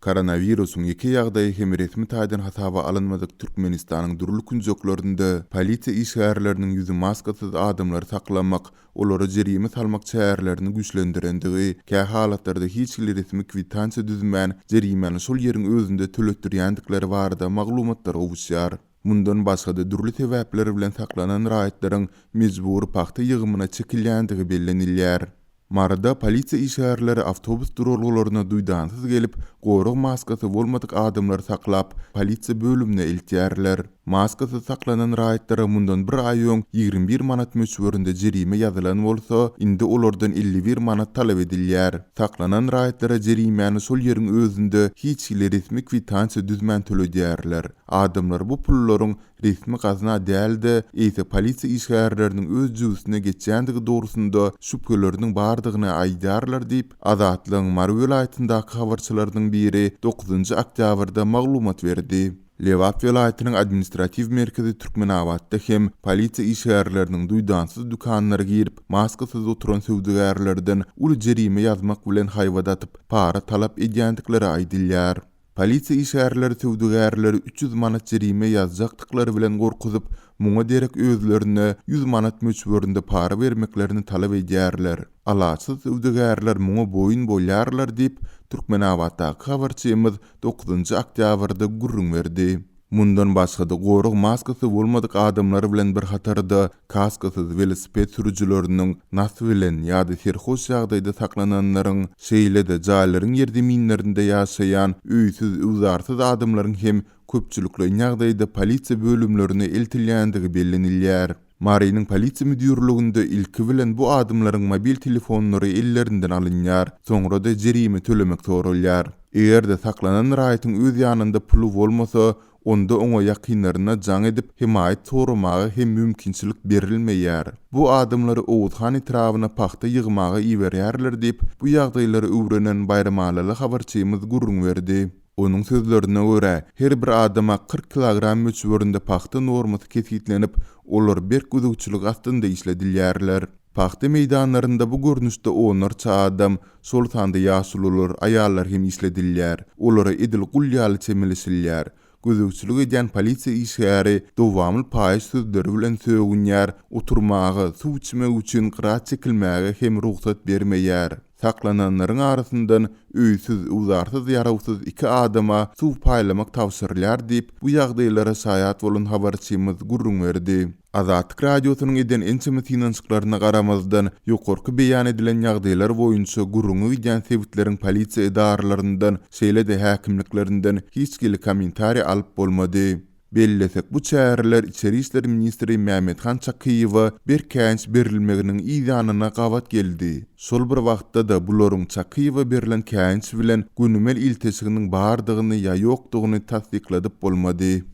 Koronawirusyň ýeke ýagdaýy hem resmi taýdan hasaba alynmadyk Türkmenistanyň dürli künjeklerinde polisiýa işgärleriniň ýüzi maskasyz adamlary saklamak, olara jerime salmak çärelerini güýçlendirendigi, kähalatlarda hiç hili resmi kwitansiýa düzmän, jerimäni şol ýeriň özünde töletdirýändikleri barada maglumatlar gowuşýar. Mundan başga-da dürli sebäpler bilen saklanan raýatlaryň mejbury pagta ýygymyna çekilýändigi bellenilýär. Maryda polisiýa işgärleri awtobus duralgalaryna duýdansyz gelip, gorag maskasy bolmadyk adamlary saklap, polisiýa bölümine eltýärler. Maskasyz saklanan raýatlara mundan bir aý öň 21 manat möçberinde jerime ýazylan bolsa, indi olardan 51 manat talap edilýär. Saklanan raýatlara jerimäni şol ýeriň özünde hiç hili resmi kwitansiýa düzmän töledýärler. Adamlar bu pullaryň resmi gazna däl-de, eýse polisiýa işgärleriniň öz jübüsine geçýändigi dogrusynda şübheleriniň bardygyny aýdýarlar diýip, Azatlygyň Mary welaýatyndaky habarçylarynyň biri dokuzynjy oktýabrda maglumat berdi. Lebap welaýatynyň administratiw merkezi Türkmenabatda hem polisiýa işgärleriniň duýdansyz dükanlara girip, maskasyz oturan söwdagärlerden uly jerime ýazmak bilen haýbat atyp, para talap edýändikleri aýdylýar. Polisiýa işgärleri söwdagärleri 300 manat jerime ýazjakdyklary bilen gorkuzyp, muňa derek özlerine 100 manat möçberinde para bermeklerini talap edýärler. Alaçsyz söwdagärler muňa boýun bolýarlar diýip, Türkmenabatdaky habarçymyz dokuzynjy oktýabrda gürrüň berdi. Mundan başga-da, gorag maskasy bolmadyk adamlar bilen bir hatarda, kaskasyz welosiped sürüjileriniň, nas bilen ýa-da serhoş ýagdaýda saklananlaryň, şeýle-de jaýlaryň ýerzeminlerinde ýaşaýan öýsüz-öwzarsyz adamlaryň hem köpçülikleýin ýagdaýda polisiýa bölümlerine eltilýändigi bellenilýär. Marynyň polisiýa müdirliginde ilki bilen bu adamlaryň mobil telefonlary ellerinden alynýar, soňra-da jerime tölemek soralýar. Eger-de saklanan raýatyň öz ýanynda puly bolmasa, onda oňa ýakynlaryna jaň edip, hemaýat soramaga hem mümkinçilik berilmeýär. Bu adamlary Oguzhan etrabyna pagta ýygmaga iberýärler diýip, bu ýagdaýlary öwrenen baýramalyly habarçymyz gürrüň berdi. Onuň sözlerine görä, her bir adama 40 kilogram möçberinde pagta normasy kesgitlenip, olar berk gözegçilik astynda işledilýärler. Pagta meýdanlarynda bu görnüşde onlarça adam, şol sanda ýaşulular, aýallar hem işledilýär. Olara edil gul ýaly çemeleşilýär. Gözegçilik edýän polisiýa işgäri dowamly paýyş sözleri bilen sögünýär, oturmaga, suw içmek üçin gyra çekilmäge hem rugsat bermeýär. Saklananlaryň arasyndan öýsüz, öwzarsyz, ýarawsyz iki adama suw paýlamak tabşyrylýar diýip, bu ýagdaýlara şaýat bolan habarçymyz gürrüň berdi. Azatlyk Radiosynyň eden ençeme synanyşyklaryna garamazdan, ýokarky beýan edilen ýagdaýlar boýunça gürrüňi gidýän sebitleriň polisiýa edaralaryndan, şeýle-de häkimliklerinden hiç hili kommentariý alyp bolmady. Bellesek, bu çäreler içeri işler ministri Mämmethan Çakyýewe berk käýinç berilmeginiň yz ýanyna gabat geldi. Şol bir wagtda-da, bularyň Çakyýewe berlen käýinç bilen gönümel ilteşiginiň bardygyny ýa ýokdugyny tassykladyp bolmady.